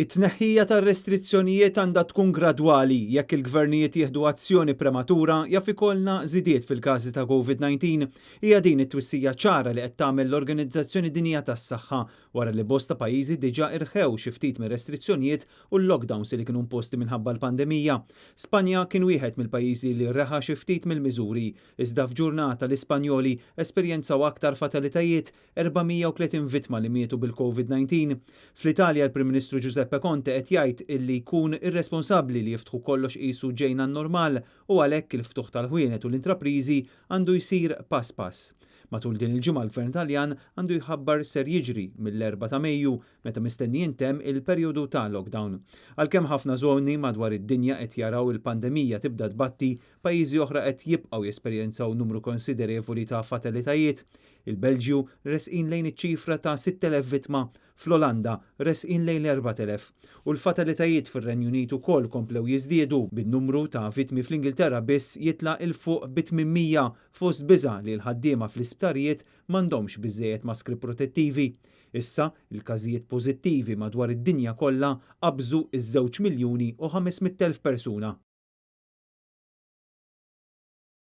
It-tneħħija tar-restrizzjonijiet għandha tkun gradwali. Jekk il-gvernijiet jieħdu azzjoni prematura, jaf ikollna żidiet fil-każi ta' COVID-19. Hija din it-twissija ċara li qed tagħmel l-Organizzazzjoni Dinjija tas-Saħħa wara li bosta pajjiżi diġà irħew xi ftit mir-restrizzjonijiet u l-lockdowns li kienu imposti minħabba l-pandemija. Spanja kien wieħed mill-pajjiżi li reħa xi ftit mill-miżuri, iżda f'ġurnata l-Ispanjoli esperjenzaw aktar fatalitajiet, 430 vittma li mietu bil-COVID-19. Fl-Italja l-Prim Ministru Giuseppe Conte qed jgħid illi jkun irresponsabbli li jiftħu kollox qisu ġejna normal u għalhekk il-ftuħ tal-ħwienet u l-intrapriżi għandu jsir pass pass. Matul din il-ġimgħa l-Gvern Taljan għandu jħabbar ser jiġri mill-4 ta' Mejju, meta mistenni jintemm il-perjodu ta' lockdown. Għalkemm ħafna żoni madwar id-dinja qed jaraw il-pandemija tibda tbatti, pajjiżi oħra qed jibqgħu jesperjenzaw numru konsiderevoli ta' fatalitajiet. Il-Belġju resqin lejn iċ-ċifra ta' 6,000 vittma, fl-Olanda resqin lejn l-4,000. U l-fatalitajiet fir-Renju Unit ukoll komplew jiżdiedu, bin-numru ta' vittmi fl-Ingilterra biss jitla' 'l fuq bi 800 fost biża' li l-ħaddiema fl-isptarijiet m'għandhomx biżżejjed maskri protettivi. Issa, il-każijiet pożittivi madwar id-dinja kollha qabżu ż-2 miljuni u 500,000 persuna.